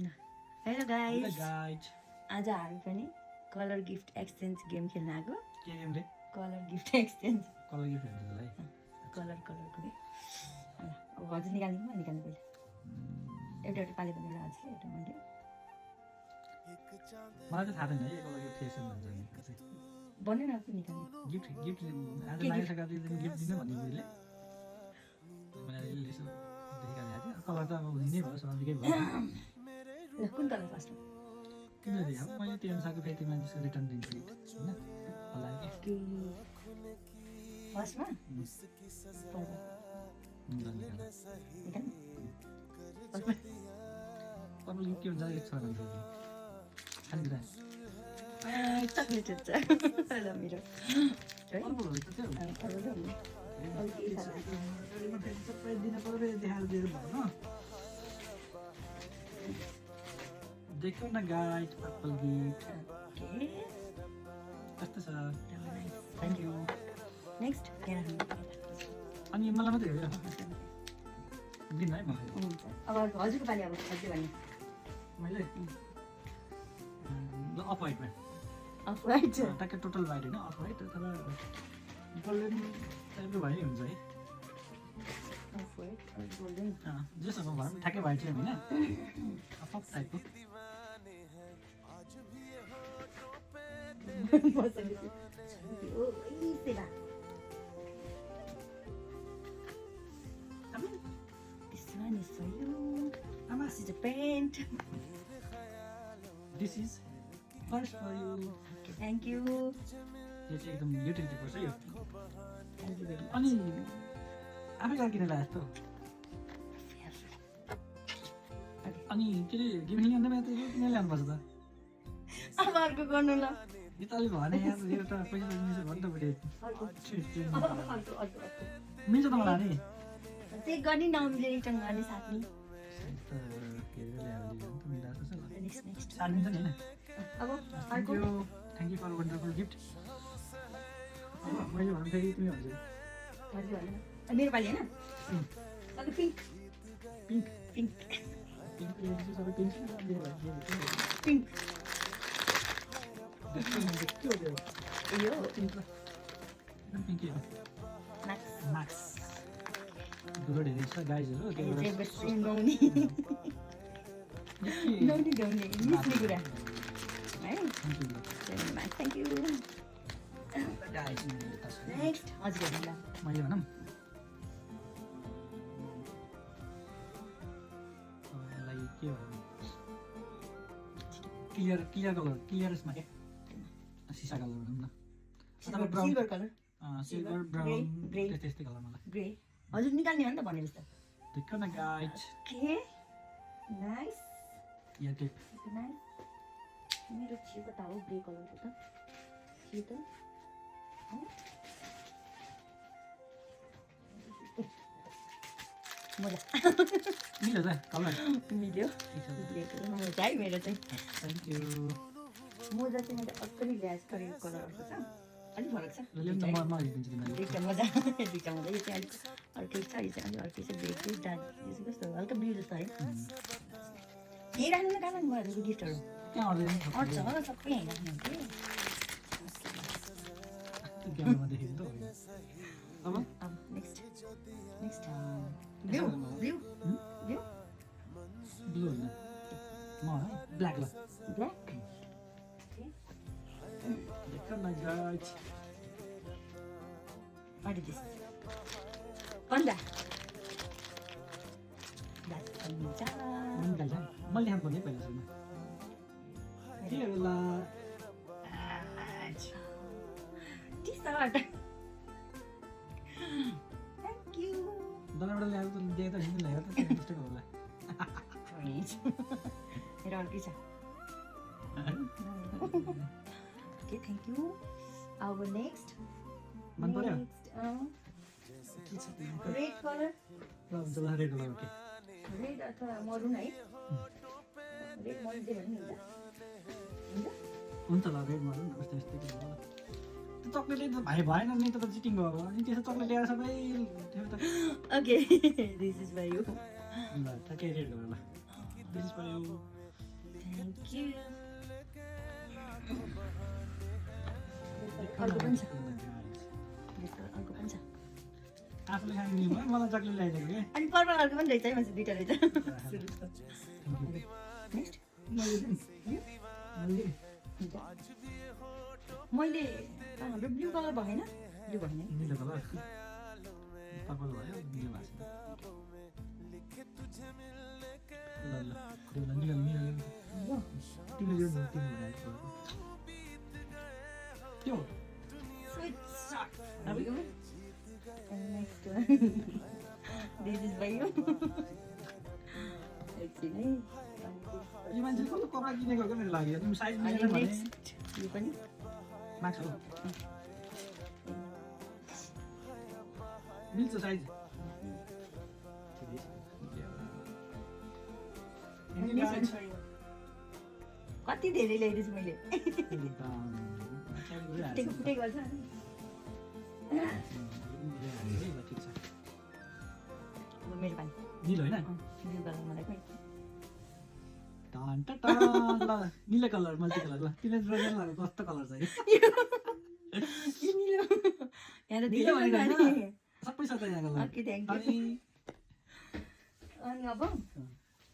Hello guys, guys आज हामी पनि कलर गिफ्ट एक्सचेन्ज गेम खेल्न आएको। के गेम रे colour gift exchange, colour gift हुन्छ त्यसलाई कलरको के अब हजुर निकाल्नु पहिले एउटा एउटा पाले पनि एउटा हजुरले एउटा मैले मलाई चाहिँ थाहा छैन है कलर गिफ्ट फेसन भन्छ नि बन्यो न अर्को निकाल्नु। गिफ्ट गिफ्ट आज लागिसकेको दिन गिफ्ट दिनु भन्ने मैले यसो देखिरहेको थिएँ कलर त अब हुने भयो स्वाभाविकै भयो ल कुन कलर फर्स्टमा? तिमीले अब मैले त्यो अनुसारको फेरि तिमीलाई त्यसको रिटर्न दिन्छु होइन होला कि फर्स्टमा पर्पल गिफ्ट के हुन्छ एक छ भने खानेकुरा चक्लेट हुन्छ ल मेरो पर्पलहरू त त्यो सबै दिन पऱ्यो देखाएर दिएर भएन देखौ न गाइड पर्पल गिफ्ट कस्तो छ थ्याङ्क यू नेक्स्ट अनि मलाई मात्रै हो दिन है मलाई अब हजुरको पालि अब हजुर भने मैले अफ वाइटमा अफ वाइट ट्याक्कै टोटल वाइट होइन अफ वाइट अथवा गोल्डन टाइपको भए हुन्छ है अफ वाइट गोल्डन जेसँग भए पनि ठ्याक्कै वाइट चाहिँ होइन अफ टाइपको This one is for you. This is a paint. This is first for you Okay, thank you. यो चाहिँ एकदम युटिलिटी पर्छ यो Thank you very much. अनि आफै गएर किन लाग्यो जस्तो अनि के अरे गेम खेल्ने अन्त त यो किन ल्याउनुपर्छ त अब अर्को गर्नु ल। यो त अलिक भने यहाँ एउटा पैसा मिल्छ भन्नु त बढी मिल्छ त मलाई नि चेक गर्ने नमिले रिटर्न गर्ने साथी। नेक्स्ट साथ दिन्छ नि होइन अब थ्याङ्क अर्को यू फर वन्डरफुल गिफ्ट मैले भन्नु फेरि तिमी भन्छ हजुर होइन मेरो पालि होइन अर्को पिङ्क पिङ्क पिङ्क पिङ्क सबै पिङ्क पिङ्क के हो त्यो यो पिङ्क पिङ्क हो म्याक्स माक्स दुःख धेरै छ गाइजहरू नौनी नौनी गाउने मिस्ने कुरा है थ्याङ्क यू। नेक्स्ट हजुर ल मैले भनौँ यसलाई के भनौँ क्लियर कलर क्लियर यसमा क्या सिसा कलर भनौँ न silver colour silver brown grey त्यस्तै कलर मलाई ग्रे हजुर निकाल्ने हो नि त भनेपछि त देख न गाइज के नाइस यहाँ के नाइस मेरो छिउ त हो ग्रे कलरको त छिउ त मजा मिल्यो त कलर मिल्यो ग्रे कलर मजा है मेरो चाहिँ थ्याङ्क यू मोजा चाहिँ मैले अर्कै ल्यास गरेको कलरको छ अलिक फरक छ म हेरिदिन्छु तिमीलाई दुईवटा मजा दुईवटा मजा यो चाहिँ अलिक अर्कै छ यो चाहिँ अलिक अर्कै छ ब्रेक डार्क यो चाहिँ कस्तो हल्का ब्लु जस्तो है यही राख्नु न कहाँ लानु भयो गिफ्टहरू त्यहाँ अर्डर अरू छ सबै यहीँ राख्नु कि क्यामेरामा देखेको त अब अब next blue blue blue blue होइन म ब्ल्याक ल ब्ल्याक देख न guys What is this? Panda. That's panda. निकाल्छ मैले लेखाउनु पर्ने पहिला सुरु के होला T-shirt. Thank you. दलाबाट ल्याएको त दिएको त हिँड्नु ल्याएको त त्यस्तैको होला मेरो अर्कै छ Okay, thank you. Our next. मन पर्यो Red color. ल हुन्छ ल रेड कलर ओके Red अथवा maroon है? Red maroon चाहिँ भन्नु हुन्छ? हुन्छ ल रेड मारौँ न कस्तो यस्तै होला त्यो चक्लेटले त भाइ भएन नि त चिटिङ भयो अनि त्यसो चक्लेट ल्याएर सबै त्यो त Okay, this is for you. ल ठ्याक्कै रेड कलर ल this for you thank you अर्को पनि छ अर्को पनि छ आफूले खाने नि भयो मलाई चक्लेट ल्याइदिएको के अनि पर्पल अर्को पनि रहेछ है मान्छे दुइटा रहेछ नेक्स्ट मैले हाम्रो ब्लू कलर भएन ब्लू भएन नीलो कलर पर्पल भयो नीलो भएको छ ल नीलो तिमीले यो तिम्रो त्यो Sweet shot. Are we going? And next one. This is by you. Actually, यो मान्छेले कस्तो कपडा किनेको क्या मेरो लागि तिमी साइज and मिलेन भने next, you पनि माग्छ हो मिल्छ साइज कति धेरै ल्याइदिएछु मैले फुटेको फुटेको गर्छ मेरो पानी निलो होइन ब्लू कलर मलाई खोइ ल निलो कलर मल्टी कलर ल तिमीले ड्रेस लगाएको कस्तो कलर छ यो निलो यहाँ त निलो निलो भनेको भने होइन सबै छ त यहाँ कलर ओके थ्याङ्क यू अनि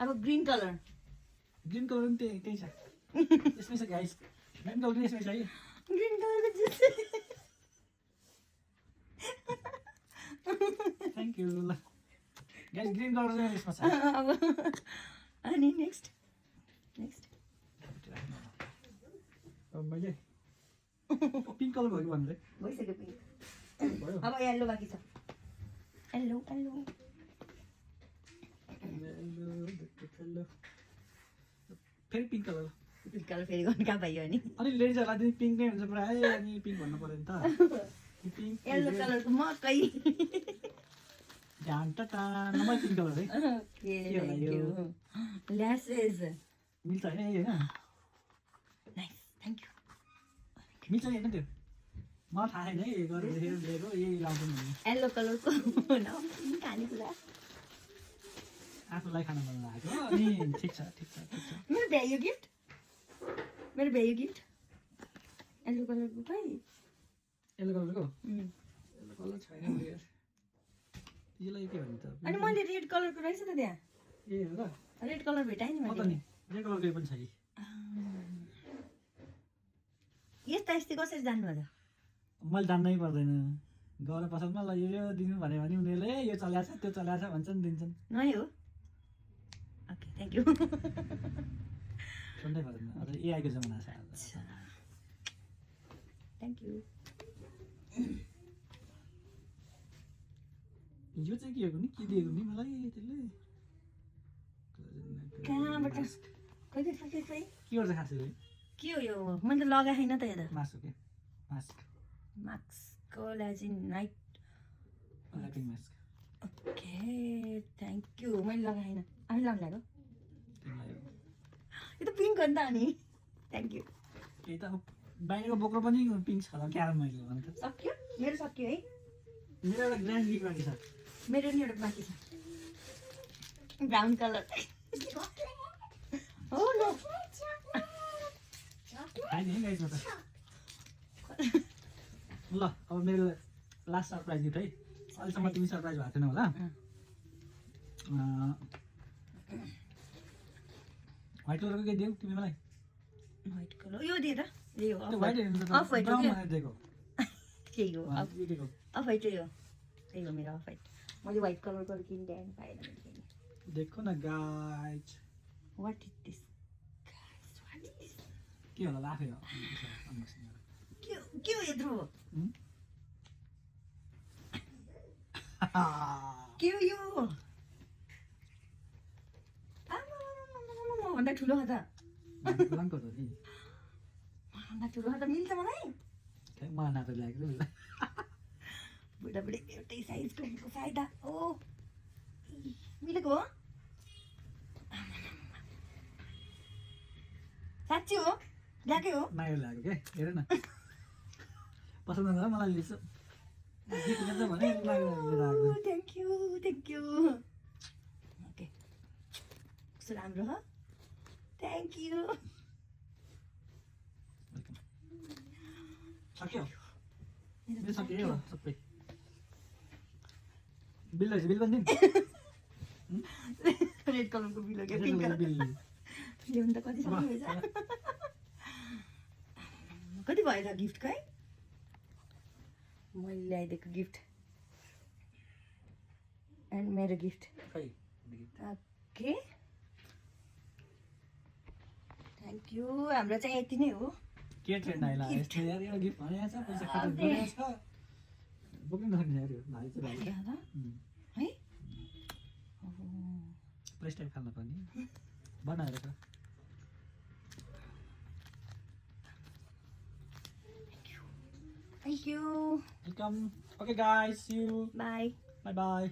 अब ग्रिन कलर ग्रिन कलर पनि त्यही छ यसमै छ गाइस ग्रिन कलर पनि यसमै छ है ग्रिन कलरको जुस थ्याङ्क यू ल गाइस ग्रिन कलर चाहिँ यसमा छ अब अनि नेक्स्ट अब मैले पिङ्क कलर भयो कि भन्दै भइसक्यो पिङ्क भयो अब येल्लो बाँकी छ येल्लो फेरि पिङ्क कलर पिङ्क कलर फेरि गर्नु कहाँ पाइयो अनि अनि लेडिजहरूलाई चाहिँ पिङ्क नै हुन्छ प्रायः अनि पिङ्क भन्नु पऱ्यो नि त पिङ्क येल्लो कलरको मकै ध्यान टान नम्बर पिङ्क कलर है ओके थ्याङ्क यू ल्यासेस मिल्छ होइन यही होइन नाइस थ्याङ्क यू मिल्छ नि होइन त्यो मलाई थाहा छैन है गरेर लिएको यही लाउँछ नि येल्लो कलरको खानेकुरा आफूलाई खान मन लागेको अनि ठिक छ मेरो भ्यायो गिफ्ट येल्लो कलरको खै येल्लो कलरको येल्लो कलर छैन यसलाई के भन्छ अनि मैले रेड कलरको रहेछ त त्यहाँ ए हो र रेड कलर भेटाएँ नि म त मैले नि रेड कलरको पनि छ कि यस्ता कसरी जान्नु त मैले जान्नै पर्दैन गएर पसलमा ल यो दिनु भन्यो भने उनीहरूले यो चलाएको छ त्यो चलाएको छ भन्छन् दिन्छन् नै हो ओके थ्याङ्क यू सुन्नै पर्दैन अझ एआईको जमाना छ थ्याङ्क यू यो चाहिँ के हो नि के दिएको नि मलाई त्यसले कहाँबाट खै के गर्छ खास के हो यो मैले त लगाएन त यता मासु के मास्क मास्कको लागि night lighting mask okay thank you मैले लगाएन आफै लगाएको तिमीलाई यो त पिङ्क हो नि त अनि थ्याङ्क यू त्यही त अब बाहिरको बोक्रो पनि पिङ्क छ होला क्यारम मैले भन्नु त सक्यो मेरो सक्यो है मेरो एउटा ग्रान्ड गिफ्ट बाँकी छ मेरो नि एउटा बाँकी छ ब्राउन कलर हो न खाइदिएँ है गाइसमा त ल अब मेरो लास्ट सरप्राइज गिफ्ट है अहिलेसम्म तिमी सरप्राइज भएको थिएन होला व्हाइट कलरको के दियौ तिमी मलाई व्हाइट कलर यो दिए त यही हो त्यो व्हाइट अफ व्हाइट ब्राउन भनेर दिएको त्यही हो यो दिएको अफ व्हाइट त्यही हो मेरो अफ व्हाइट मैले व्हाइट कलरको किन्दै पाएन देखो न guys what is this what is this के होला लाफे हो के हो यत्रो के हो यो भन्दा ठुलो हो त लङ्को त नि भन्दा ठुलो हो त मिल्छ मलाई मलाई नातो ल्याएको बुढाबुढी एउटै साइजको फाइदा ओ मिलेको हो साँच्ची हो ल्याएकै हो नायो ल्याएको के हेर न पसन्द नगर मलाई लिन्छु भने थ्याङ्क यू ओके कस्तो राम्रो हो थ्याङ्क थ्याङ्क यू। सक्यो मेरो सक्यो सबै बिल रहेछ बिल पनि रेड कलरको बिल हो क्या, पिङ्क कलर बिल ल्याउनु त कति सक्नु भएछ। कति भयो त गिफ्टको है, मैले ल्याइदिएको गिफ्ट एन्ड मेरो गिफ्ट। खै ओके थ्याङ्क यू। हाम्रो चाहिँ यति नै हो। के ट्रेन्ड आइला यस्तो यार यो गिफ्ट भनेको छ पैसा खर्च गरेको छ बोक्नु नसक्ने यार यो भाइ चाहिँ भाइ है प्रेस टाइप खाल्न पर्ने बनाएर छ। Thank you welcome okay guys see you bye. Bye bye.